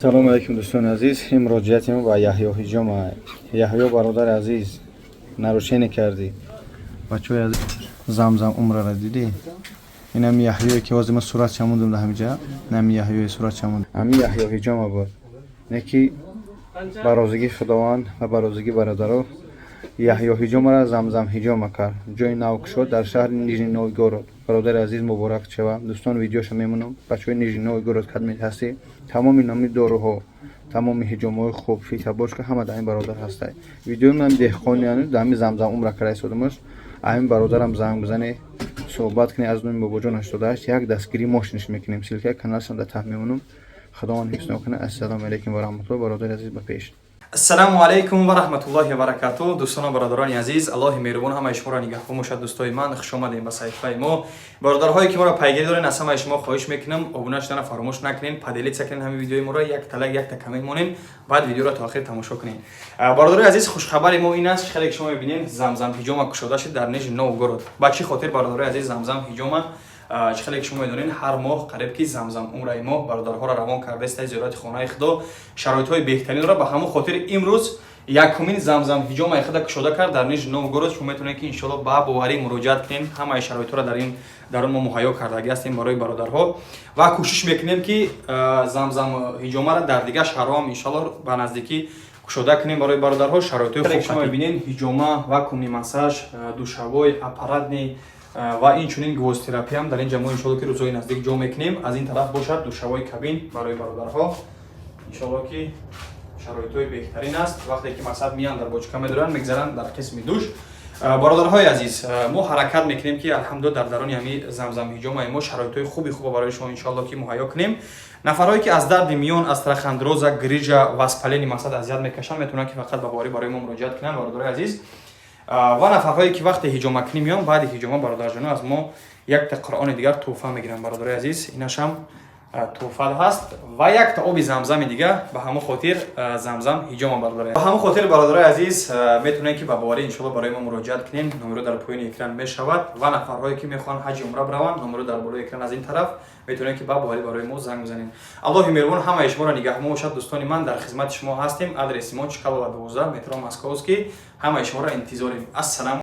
Салому алейкум, дӯстони азиз. Ин муроҷиати мо ба Яҳё Ҳиҷома. Яҳё, бародари азиз, нарушение кардӣ. Бачаҳои азиз, Замзам умрара дидӣ? Инами Яҳёе, ки ҳозир ма сурат чамондум дар ҳамиҷа, инами Яҳёе сурат чамондум, ҳами Яҳё Ҳиҷома буд. Не ки ба розигии Худованд ва ба розигии бародаро Яҳё Ҳиҷомара Замзам Ҳиҷома кард, ҷои нав кушод дар шаҳри Нижний Новгород. Бародари азиз, муборак шава. Дӯстон, видеоша мемонам. Бачаҳои Нижний Новгород кадмед ҳастӣ, тамоми номи доруҳо, тамоми ҳиҷомҳои хуб, фитобочка, ҳама дар ин бародар ҳастай. Видеои ман деҳқони дар ҳами Замзам умра карда истодамаш. Ҳамин бародарам занг бизане, суҳбат кунед. Аз номи Бобоҷон 88 як дастгирӣ мошинаш мекунем. Ссылка каналшам дар таҳ мемонам. Худованд ҳифз кунад. Ассалому алайкум ва раҳматуллоҳ. Бародари азиз, ба пеш. Ассалому алайкум ва раҳматуллоҳи ва баракату. Дӯстону бародарони азиз, Аллоҳи меҳрубон ҳамаи шуморо нигаҳбон бошад. Дӯстои ман, хуш омадем ба саҳифаи мо. Бародарҳое, ки моро пайгирӣ дорен, аз ҳамаи шумо хоҳиш мекунам, обуна шудана фаромӯш накунен, поделиться кунен ҳамин видеои моро, якта лайк, якта коммент монен, баъд видеоро то охир тамошо кунен. Бародарои азиз, хушхабари мо ин аст, хеле ки шумо мебинед, Замзам Ҳиҷома кушода шуд дар Нижний Новгород. Ба чӣ хотир, бародарои азиз, Замзам Ҳиҷома? Чӣ хеле ки шумо медонед, ҳар моҳ қариб ки Замзам умраи мо бародарҳоро равон кардааст зиёрати хонаи Худо, шароитҳои беҳтаринро. Ба ҳамон хотир имрӯз якумин Замзам Ҳиҷомаи худа кушода кард дар Нижний Новгород. Шумо метавонед, ки иншоалло ба боварӣ муроҷиат кунед. Ҳамаи шароитҳоро дар ин дарун мо муҳайё кардагӣ ҳастем барои бародарҳо ва кӯшиш мекунем, ки Замзам Ҳиҷомаро дар дигар шаҳрҳо ҳам иншоалло ба наздикӣ кушода кунем барои бародарҳо, шароитҳои хуб. Шумо мебинед, ҳиҷома, вакуумный массаж, душевой, аппаратный ва инчунин гвоздтерапия ҳам дар ин ҷа мо иншоалло ки рӯзҳои наздик ҷо мекунем. Аз ин тараф бошад душевой кабин барои бародарҳо. Иншоалло ки шароитҳои беҳтарин аст. Вақте ки мақсад меянд, дар бочка медоранд, мегзаранд дар қисми душ. Бародарҳои азиз, мо ҳаракат мекунем, ки алҳамдулилла дар дарони ҳами Замзам Ҳиҷомаи мо шароитҳои хуби хуба барои шумо иншоалло ки муҳайё кунем. Нафарҳое, ки аз дарди миён, остеохондроза, грыжа, воспаление мақсад азият мекашанд, метавонанд, ки фақат ба боварӣ барои мо муроҷиат кунанд, бародарои азиз. Ва нафарҳое, ки вақте ҳиҷомакунӣ меён, баъди ҳиҷома бародарҷоно аз мо якта Қуръони дигар тӯҳфа мегиранд. Бародарои азиз, инашам тӯҳфа ҳаст ва якта оби Замзами дига. Ба ҳамон хотир Замзам Ҳиҷома, бародари, ба ҳамон хотир, бародарои азиз, метавонед, ки ба боварӣ иншоалло барои мо муроҷиат кунем. Номеро дар поёни экран мешавад. Ва нафарҳое, ки мехоҳанд ҳаҷи умра бираванд, номеро дар болои экран. Аз ин тараф метавонед, ки ба боварӣ барои мо занг бизанед. Аллоҳи меҳрубон ҳамаи шуморо нигаҳбон бошад. Дӯстони ман, дар хизмати шумо ҳастем. Адреси мо Чкалова 12, метро Московский. Ҳамаи шуморо интизорем. Ассалому.